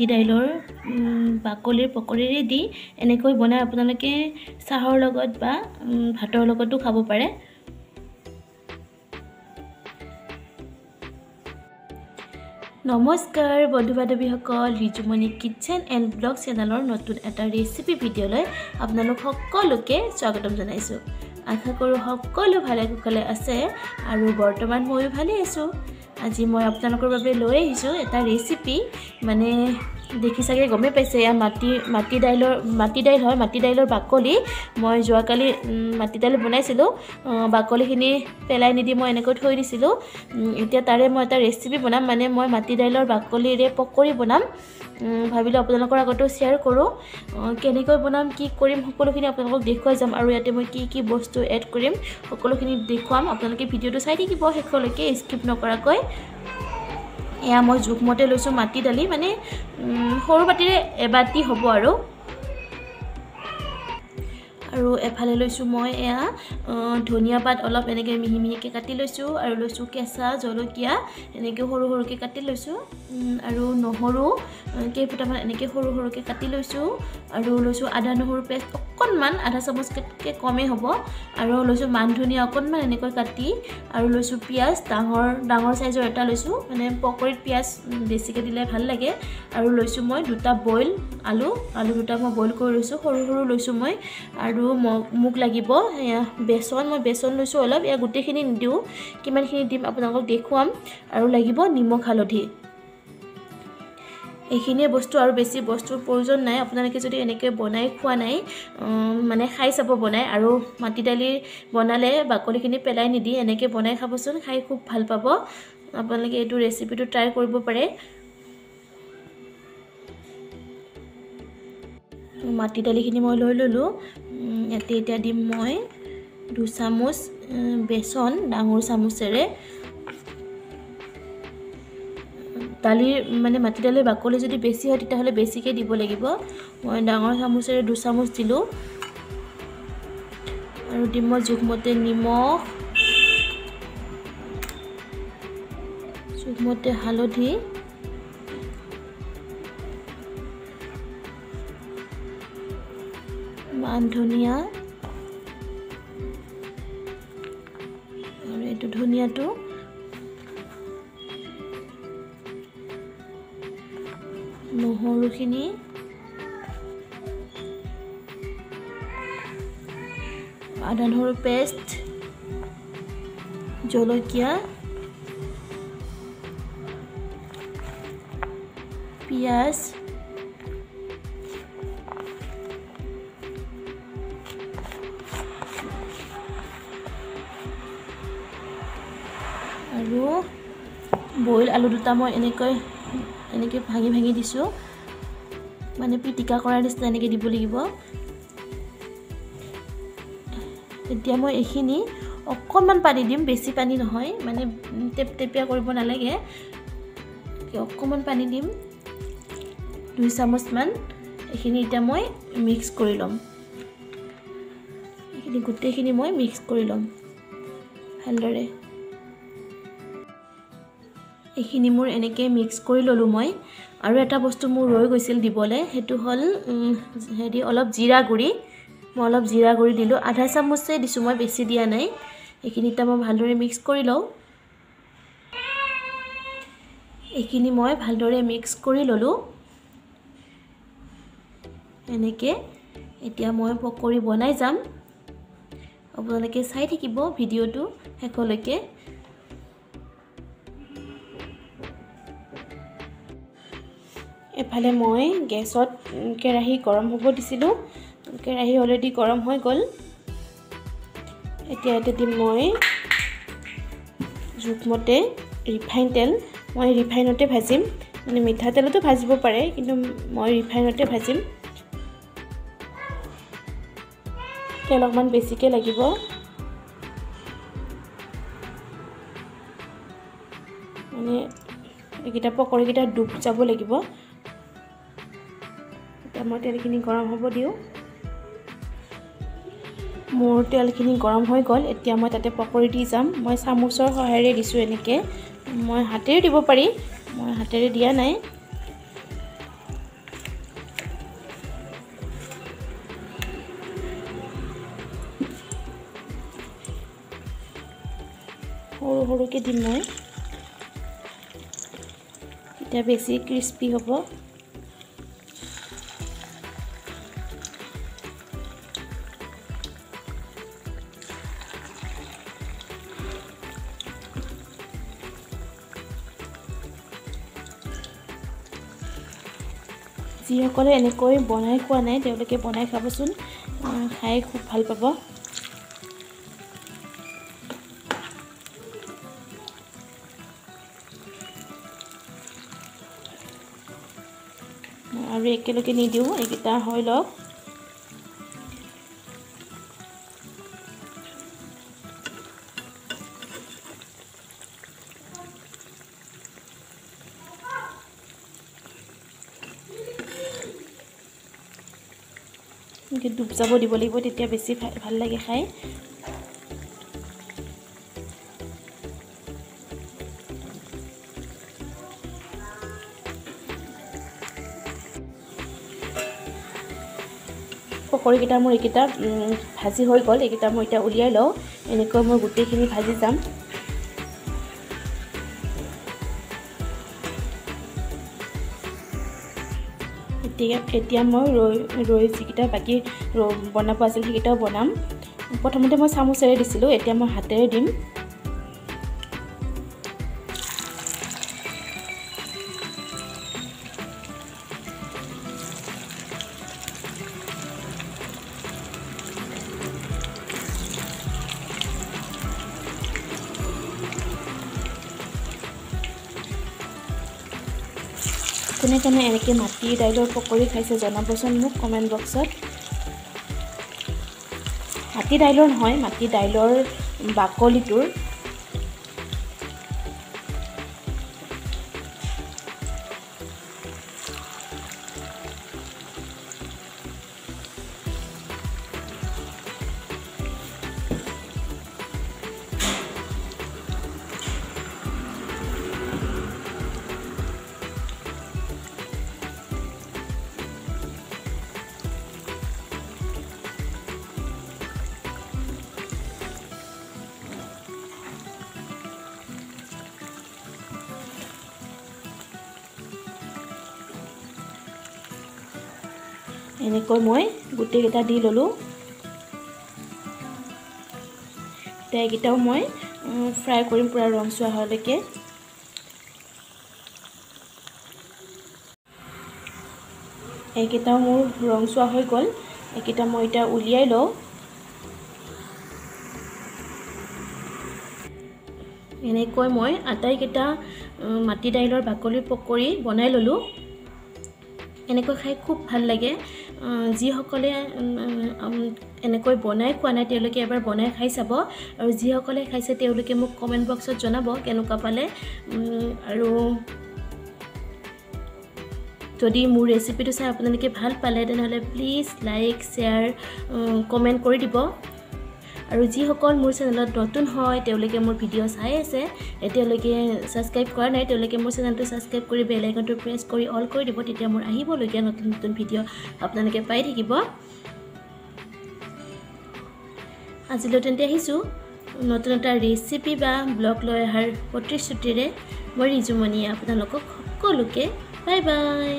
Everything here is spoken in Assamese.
মাটি দাইলৰ বাকলিৰ পকৰি ৰেডি। এনেকৈ বনাই আপোনালোকে চাহৰ লগত বা ভাতৰ লগতো খাব পাৰে। নমস্কাৰ বন্ধু বান্ধৱীসকল, ৰিজুমণি কিটচেন এণ্ড ব্লগ চেনেলৰ নতুন এটা ৰেচিপি ভিডিঅ'লৈ আপোনালোক সকলোকে স্বাগতম জনাইছোঁ। আশা কৰোঁ সকলো ভালে কুশলে আছে আৰু বৰ্তমান ময়ো ভালে আছোঁ। আজি মই আপোনালোকৰ বাবে লৈ আহিছোঁ এটা ৰেচিপি, মানে দেখি চাগে গমেই পাইছে, এয়া মাটি দাইল হয়, মাটি দাইলৰ বাকলি। মই যোৱাকালি মাটি দাইল বনাইছিলোঁ, বাকলিখিনি পেলাই নিদি মই এনেকৈ থৈ দিছিলোঁ। এতিয়া তাৰে মই এটা ৰেচিপি বনাম, মানে মই মাটি দাইলৰ বাকলিৰে পকৰি বনাম। ভাবিলোঁ আপোনালোকৰ আগতো শ্বেয়াৰ কৰোঁ, কেনেকৈ বনাম কি কৰিম সকলোখিনি আপোনালোকক দেখুৱাই যাম। আৰু ইয়াতে মই কি কি বস্তু এড কৰিম সকলোখিনি দেখুৱাম, আপোনালোকে ভিডিঅ'টো চাই থাকিব শেষলৈকে স্কিপ নকৰাকৈ। এয়া মই জোখমতে লৈছোঁ মাটি দালি, মানে সৰু বাতিৰে এবাতি হ'ব। আৰু আৰু এফালে লৈছোঁ মই এয়া ধনিয়া পাত অলপ এনেকৈ মিহি মিহিকৈ কাটি লৈছোঁ, আৰু লৈছোঁ কেঁচা জলকীয়া এনেকৈ সৰু সৰুকৈ কাটি লৈছোঁ, আৰু নহৰু কেইফুটামান এনেকৈ সৰু সৰুকৈ কাটি লৈছোঁ, আৰু লৈছোঁ আদা নহৰু পেষ্ট অকণমান, আধা চামুচতকৈ কমেই হ'ব, আৰু লৈছোঁ মান ধনিয়া অকণমান এনেকৈ কাটি, আৰু লৈছোঁ পিঁয়াজ ডাঙৰ ডাঙৰ চাইজৰ এটা লৈছোঁ, মানে পকৰীত পিঁয়াজ বেছিকৈ দিলে ভাল লাগে। আৰু লৈছোঁ মই দুটা বইল আলু, আলু দুটা মই বইল কৰি লৈছোঁ, সৰু সৰু লৈছোঁ মই। আৰু মোক লাগিব বেচন, মই বেচন লৈছোঁ অলপ, এয়া গোটেইখিনি নিদিওঁ, কিমানখিনি দিম আপোনালোকক দেখুৱাম। আৰু লাগিব নিমখ হালধি, এইখিনিয়ে বস্তু, আৰু বেছি বস্তুৰ প্ৰয়োজন নাই। আপোনালোকে যদি এনেকৈ বনাই খোৱা নাই, মানে খাই চাব বনাই। আৰু মাটি দালি বনালে বাকলিখিনি পেলাই নিদি এনেকৈ বনাই খাবচোন, খাই খুব ভাল পাব। আপোনালোকে এইটো ৰেচিপিটো ট্ৰাই কৰিব পাৰে। মাটি দালিখিনি মই লৈ ল'লোঁ। ইয়াতে এতিয়া দিম মই 2 চামুচ বেচন, ডাঙৰ চামুচেৰে। দালিৰ মানে মাটি দালিৰ বাকলি যদি বেছি হয় তেতিয়াহ'লে বেছিকৈ দিব লাগিব। মই ডাঙৰ চামুচেৰে 2 চামুচ দিলোঁ। আৰু দিম মই জোখমতে নিমখ, জোখমতে হালধি, মান ধনিয়া, আৰু এইটো ধনিয়াটো, নহৰুখিনি, আদা নহৰু পেষ্ট, জলকীয়া, পিঁয়াজ, আৰু বইল আলু দুটা মই এনেকৈ এনেকৈ ভাঙি ভাঙি দিছোঁ, মানে পিটিকা কৰাৰ নিচিনা এনেকৈ দিব লাগিব। এতিয়া মই এইখিনি অকণমান পানী দিম, বেছি পানী নহয়, মানে টেপটেপীয়া কৰিব নালাগে, অকণমান পানী দিম, 2 চামুচমান। এইখিনি এতিয়া মই মিক্স কৰি ল'ম, এইখিনি গোটেইখিনি মই মিক্স কৰি ল'ম ভালদৰে। এইখিনি মোৰ এনেকৈ মিক্স কৰি ল'লোঁ মই। আৰু এটা বস্তু মোৰ ৰৈ গৈছিল দিবলৈ, সেইটো হ'ল হেৰি অলপ জিৰা গুড়ি। মই অলপ জিৰা গুড়ি দিলোঁ, আধা চামুচেই দিছোঁ মই, বেছি দিয়া নাই। এইখিনি এতিয়া মই ভালদৰে মিক্স কৰি লওঁ। এইখিনি মই ভালদৰে মিক্স কৰি ল'লোঁ এনেকৈ। এতিয়া মই পকৰি বনাই যাম, আপোনালোকে চাই থাকিব ভিডিঅ'টো শেষলৈকে। এফালে মই গেছত কেৰাহী গৰম হ'ব দিছিলোঁ, কেৰাহী অলৰেডি গৰম হৈ গ'ল। এতিয়া ইয়াতে দিম মই জোখমতে ৰিফাইন তেল। মই ৰিফাইনতে ভাজিম, মানে মিঠাতেলতো ভাজিব পাৰে, কিন্তু মই ৰিফাইনতে ভাজিম। তেল অকণমান বেছিকৈ লাগিব। মানে এইকেইটা পকৰিকেইটা ডুব যাব লাগিব। এতিয়া মই তেলখিনি গৰম হ'ব দিওঁ। মোৰ তেলখিনি গৰম হৈ গ'ল, এতিয়া মই তাতে পকৰি দি যাম। মই চামুচৰ সহায়েৰে দিছোঁ এনেকৈ, মই হাতেৰে দিব পাৰি, মই হাতেৰে দিয়া নাই। সৰু সৰুকৈ দিম মই, তেতিয়া বেছি ক্ৰিস্পি হ'ব। যিসকলে এনেকৈ বনাই খোৱা নাই তেওঁলোকে বনাই খাবচোন, খাই খুব ভাল পাব। আৰু একেলগে নিদিওঁ, এইকেইটা হৈ লওক। ডুব যাব দিব লাগিব, তেতিয়া বেছি ভাল লাগে খাই। পকৰীকেইটা মোৰ এইকেইটা ভাজি হৈ গ'ল, এইকেইটা মই এতিয়া উলিয়াই লওঁ। এনেকৈ মই গোটেইখিনি ভাজি যাম। এতিয়া মই ৰৈ যিকেইটা বাকী বনাব আছিল সেইকেইটাও বনাম। প্ৰথমতে মই চামুচেৰে দিছিলোঁ, এতিয়া মই হাতেৰে দিম। কোনে কোনে এনেকৈ মাটি দাইলৰ পকৰি খাইছে জনাবচোন মোক কমেণ্ট বক্সত। মাটি দাইলৰ নহয়, মাটি দাইলৰ বাকলিটোৰ। এনেকৈ মই গোটেইকেইটা দি ল'লোঁ। এতিয়া এইকেইটাও মই ফ্ৰাই কৰিম পূৰা ৰংচোৱা হোৱালৈকে। এইকেইটাও মোৰ ৰংচোৱা হৈ গ'ল, এইকেইটা মই এতিয়া উলিয়াই লওঁ। এনেকৈ মই আটাইকেইটা মাটি দাইলৰ বাকলিৰ পকৰি বনাই ল'লোঁ। এনেকৈ খাই খুব ভাল লাগে। যিসকলে এনেকৈ বনাই খোৱা নাই তেওঁলোকে এবাৰ বনাই খাই চাব, আৰু যিসকলে খাইছে তেওঁলোকে মোক কমেণ্ট বক্সত জনাব কেনেকুৱা পালে। আৰু যদি মোৰ ৰেচিপিটো চাই আপোনালোকে ভাল পালে তেনেহ'লে প্লিজ লাইক, শ্বেয়াৰ, কমেণ্ট কৰি দিব। আৰু যিসকল মোৰ চেনেলত নতুন হয় তেওঁলোকে মোৰ ভিডিঅ' চাই আছে, এতিয়ালৈকে ছাবস্ক্ৰাইব কৰা নাই, তেওঁলোকে মোৰ চেনেলটো ছাবস্ক্ৰাইব কৰি বেল আইকনটো প্ৰেছ কৰি অল কৰি দিব, তেতিয়া মোৰ আহিবলগীয়া নতুন নতুন ভিডিঅ' আপোনালোকে পাই থাকিব। আজিলৈ তেন্তে আহিছোঁ নতুন এটা ৰেচিপি বা ব্লগ লৈ অহাৰ প্ৰতিশ্ৰুতিৰে। মই ৰিজুমণিয়ে আপোনালোকক সকলোকে বাই বাই।